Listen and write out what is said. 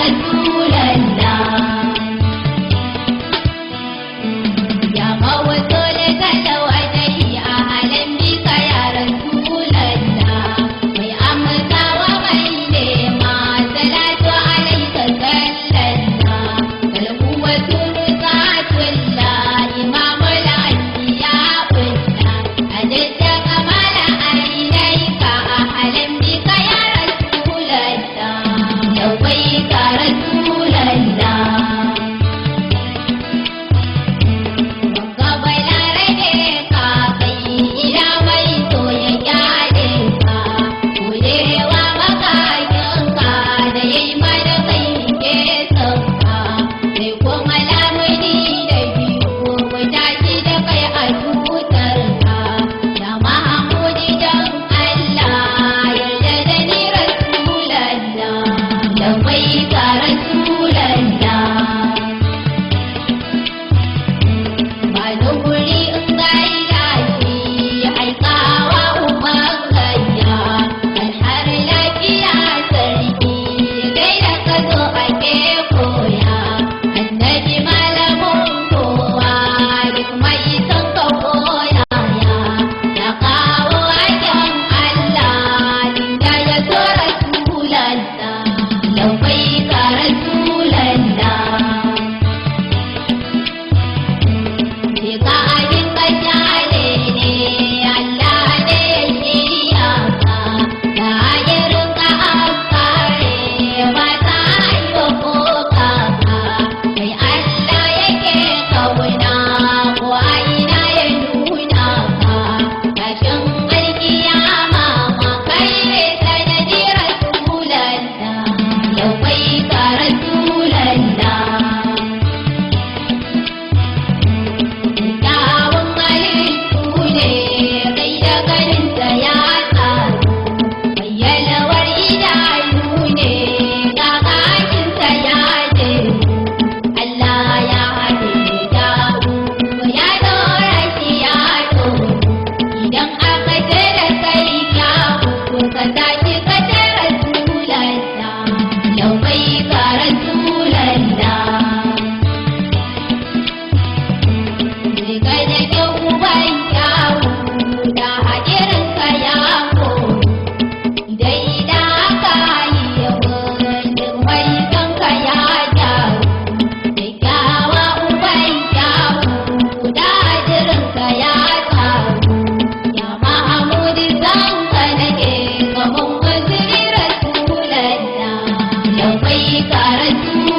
Rasulallah. Ya mawato ahlan bika ya Rasulallah. Mai amsawa mai nema salatu alaika sallallah. Bal huwa tursatullah imamul anbiya billah. Ajadda kamala ainaika ahlan bika ya Rasulallah. Labbaika Rasulallah. Labbaika Rasulallah. Ba guri in gaida shi aikawa uban gayya, alhar lafiya sarki kai da ka zo ake koya, annabi malamin kowa duk mai son ka koya ya kawo hakin Allah dinga ya so Rasulallah. Labbaika Rasulallah. Ka abin ka kyale ne, Allah ne ya shirya ka, da irin ka an kare ba ta yi wa ko kaka, kai Allah yake kauna ko a ina ya nuna ka, tashin alkiyama ma kai ne sanadi Rasulallah. Labbaika Rasulallah. Kyawun halittu ne kai da ganinsa ya tsaru, mai yalwar idanu ne kakakinsa ya jeru. Allah ya haɗe kyawu ya ɗora shi ya ɗoru, idan aka ce da kai kyawu ka tashi ka ce Rasulallah. Labbaika Rasulallah. Riga da kyau uban kyawu da haƙirinka ya koru, dai da aka yi yawon duk mai son ka ya gyaru. Kyakkyawa uban kyawu da haƙirinka ya taru, ya Mahamudu son ka nake gaban waziri Rasulallah. Labbaika Rasulallah.